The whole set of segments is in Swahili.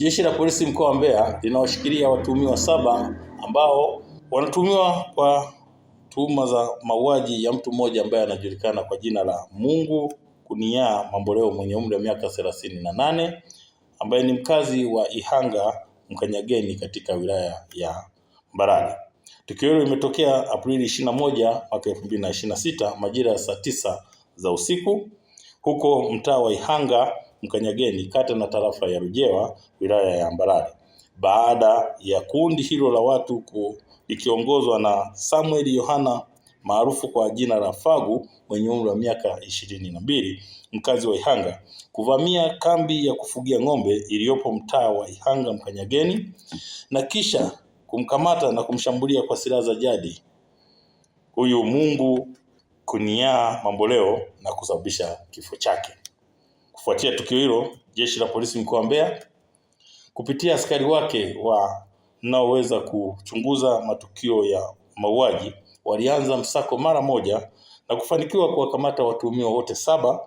Jeshi la Polisi mkoa wa Mbeya linawashikilia watuhumiwa 7 ambao wanatuhumiwa kwa tuhuma za mauaji ya mtu mmoja ambaye anajulikana kwa jina la Mungu Kuniaa Mamboleo mwenye umri wa miaka 38 ambaye ni mkazi wa Ihanga Mkanyageni katika wilaya ya Mbarali. Tukio hilo limetokea Aprili 21 mwaka 2026 majira ya saa 9 za usiku huko mtaa wa Ihanga Mkanyageni kata na tarafa ya Rujewa wilaya ya Mbarali baada ya kundi hilo la watu likiongozwa na Samuel Yohana maarufu kwa jina la Fagu mwenye umri wa miaka 22 mkazi wa Ihanga kuvamia kambi ya kufugia ng'ombe iliyopo mtaa wa Ihanga Mkanyageni na kisha kumkamata na kumshambulia kwa silaha za jadi huyu Mungu Kuniaa Mamboleo na kusababisha kifo chake. Kufuatia tukio hilo, jeshi la polisi mkoa wa Mbeya kupitia askari wake wanaoweza kuchunguza matukio ya mauaji walianza msako mara moja na kufanikiwa kuwakamata watuhumiwa wote 7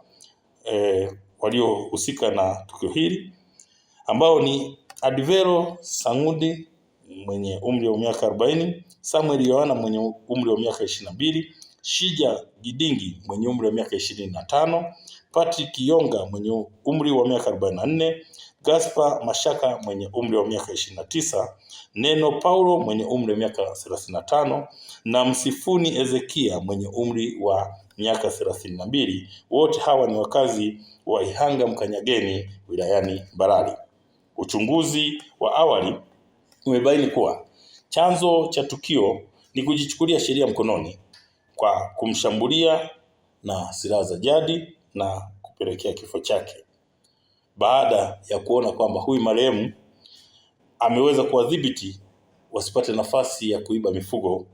waliohusika na tukio hili ambao ni Advero Sangudi mwenye umri wa miaka 40, Samuel Yohana mwenye umri wa miaka 22, Shija Gidingi mwenye umri wa miaka 25, Patrick Yonga mwenye umri wa miaka 44, Gaspar Mashaka mwenye umri wa miaka 29, Neno Paulo mwenye umri wa miaka 35 na Msifuni Ezekia mwenye umri wa miaka 32. Wote hawa ni wakazi wa Ihanga Mkanyageni wilayani Mbarali. Uchunguzi wa awali umebaini kuwa chanzo cha tukio ni kujichukulia sheria mkononi kwa kumshambulia na silaha za jadi na kupelekea kifo chake, baada ya kuona kwamba huyu marehemu ameweza kuwadhibiti wasipate nafasi ya kuiba mifugo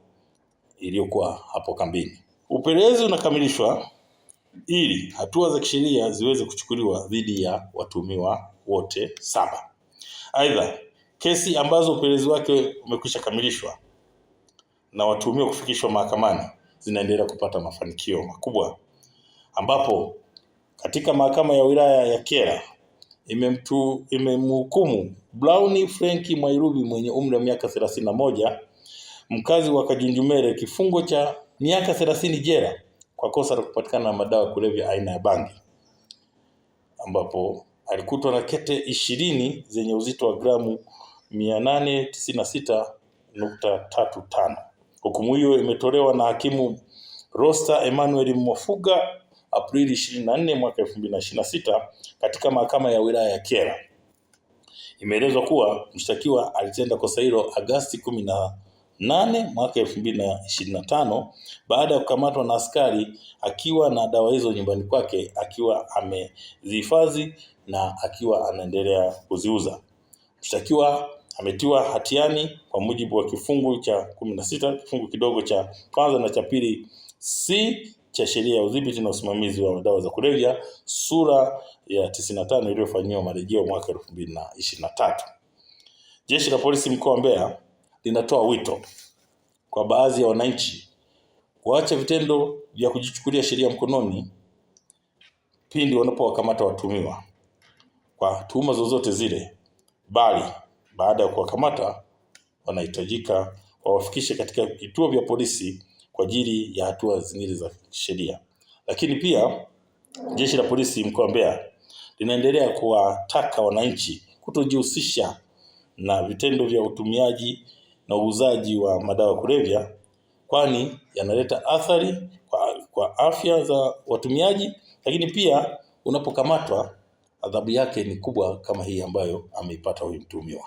iliyokuwa hapo kambini. Upelelezi unakamilishwa ili hatua za kisheria ziweze kuchukuliwa dhidi ya watuhumiwa wote 7. Aidha, kesi ambazo upelelezi wake umekwisha kamilishwa na watuhumiwa kufikishwa mahakamani zinaendelea kupata mafanikio makubwa, ambapo katika mahakama ya wilaya ya Kyela imemhukumu Brown Frank Mwairubi mwenye umri wa miaka 31 mkazi wa Kajunjumere kifungo cha miaka 30 jela kwa kosa la kupatikana na madawa ya kulevya aina ya bangi, ambapo alikutwa na kete 20 zenye uzito wa gramu 896.35. Hukumu hiyo imetolewa na hakimu Rosta Emmanuel Mwafuga Aprili 24 mwaka 2026 katika mahakama ya wilaya ya Kyela. Imeelezwa kuwa mshtakiwa alitenda kosa hilo Agasti 18 mwaka 2025 baada ya kukamatwa na askari akiwa na dawa hizo nyumbani kwake akiwa amezihifadhi na akiwa anaendelea kuziuza. Mshtakiwa ametiwa hatiani kwa mujibu wa kifungu cha 16 kifungu kidogo cha kwanza na cha pili C cha sheria ya udhibiti na usimamizi wa dawa za kulevya sura ya 95 iliyofanyiwa marejeo mwaka 2023. Jeshi la polisi mkoa wa Mbeya linatoa wito kwa baadhi ya wananchi kuacha vitendo vya kujichukulia sheria mkononi pindi wanapowakamata watuhumiwa kwa tuhuma zozote zile, bali baada ya kuwakamata wanahitajika wawafikishe katika vituo vya polisi kwa ajili ya hatua zingine za sheria. Lakini pia jeshi la polisi mkoa wa Mbeya linaendelea kuwataka wananchi kutojihusisha na vitendo vya utumiaji na uuzaji wa madawa kulevya, kwani yanaleta athari kwa afya za watumiaji, lakini pia unapokamatwa adhabu yake ni kubwa kama hii ambayo ameipata huyu mtuhumiwa.